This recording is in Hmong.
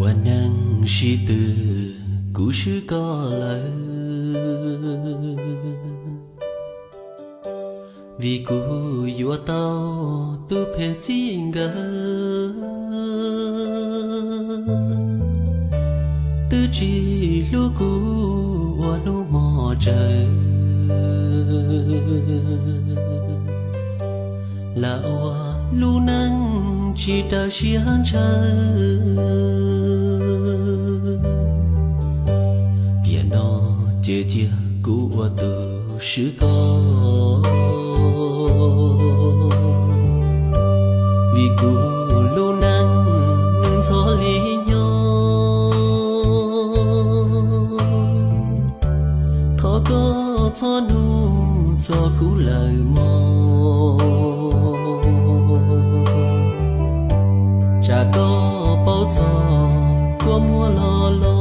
Ua neej sib tw, kuv swb koj lawm, vim kuv yuav tau tus phem txij nkawm, twb tsis hlub kuv ua hnub hmo tsaws, lam ua lub neej tsis raws siab ntshaw. Tiam no ces cia kuv ua tus swb koj, vim kuv lub neej nws ntxhov li nyob. Thov koj txhob nug txog kuv lawm mog, tsam koj paub txog kua muag loj loj.